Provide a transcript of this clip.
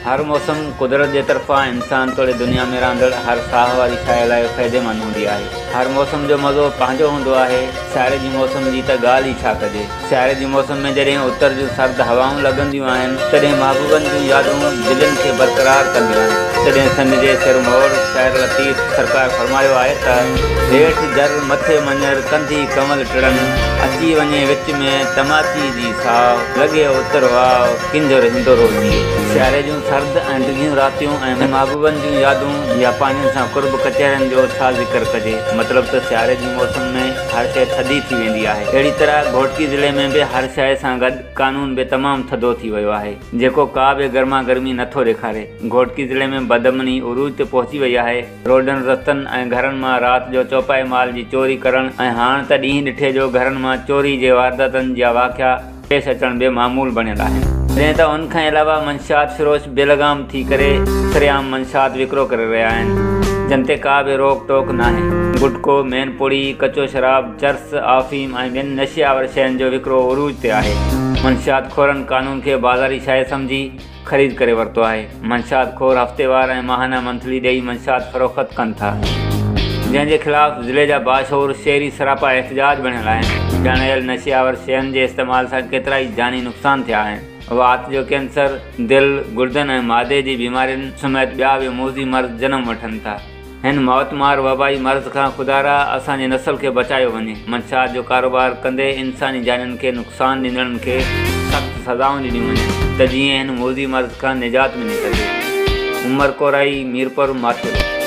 هر موسم قدرت جي طرفان انسان توڙي دنيا ۾ رهندڙ هر ساهه واري شيء لاء فائديمند هوندي آهي. هر موسم جو مزو پنهنجو هوندو آهي. سياري جي موسم جي ته ڳالهه ئي ڇا ڪجي. سياري جي موسم ۾ جڏهن اتر جون سرد هوائون لڳنديون آهن، تڏهن محبوبن جون يادون دلين کي برقرار ڪنديون آهن. تڏهن سنڌ جي سر موڙ شاعر لطيف سرڪار فرمايو آهي ته، هيٺ جر مٿي مڃر ڪنڌي ڪنول ٽڙن، اچي وڃي وچ ۾ تماچي جي ساء، لڳي اتر واء، ڪينجهر هندورو جيئي. سياري جون سرد ۽ ڊگهيون راتيون ۽ محبوبن جون يادون يا پنهنجن سان قرب ڪچهرين جو ڇا ذڪر ڪجي. مطلب ته سياري جي موسم ۾ هر شيء ٿڌي ٿي ويندي آهي. اهڙي طرح گهوٽڪي ضلعي ۾ به هر شيء سان گڏ قانون به تمام ٿڌو ٿي ويو آهي. جيڪو ڪا به گرما گرمي نه ٿو ڏيکاري. گهوٽڪي ضلعي ۾ بدامني عروج تي پهچي وئي آهي. روڊن رستن ۽ گهرن مان رات جو چوپائي مال جي چوري ڪرڻ ۽ هاڻ ته ڏينهن ڏٺي جو گهرن مان چوري جي وارداتن جا واقعا پيش اچڻ به معمول بڻيل آهن. جڏهن ته ان کان علاوه منشيات فروش بي لگام ٿي ڪري سرعام منشيات وڪرو ڪري رهيا آهن جن تي ڪا به روڪ ٽوڪ ناهي. گٽڪو، مين پڙي، ڪچو شراب، چرس، آفيم ۽ ٻين نشي آور شين جو وڪرو عروج تي آهي. منشيات خورن قانون کي بازاري شيء سمجهي خريد ڪري ورتو آهي. منشيات خور هفتيوار ۽ ماهانه منٿلي ڏئي منشيات فروخت ڪن ٿا. جنهن جي خلاف ضلعي جا باشعور شهري سراپا احتجاج بڻيل آهن. ڄاڻايل نشي آور شين جي استعمال سان ڪيترائي جاني نقصان ٿيا آهن. وات جو ڪينسر، دل، گڙدن ۽ معدي جي بيمارين سميت ٻيا به موذي مرض جنم وٺن ٿا. هن موتمار وبائي مرض کان خدارا اسان جي نسل کي بچايو وڃي. منشيات جو ڪاروبار ڪندي انساني جانين کي نقصان ڏيندڙن کي سخت سزائون ڏنيون وڃن ته جيئن هن موذي مرض کان نجات ملي سگهي. عمر ڪورائي، ميرپور ماٿيلو.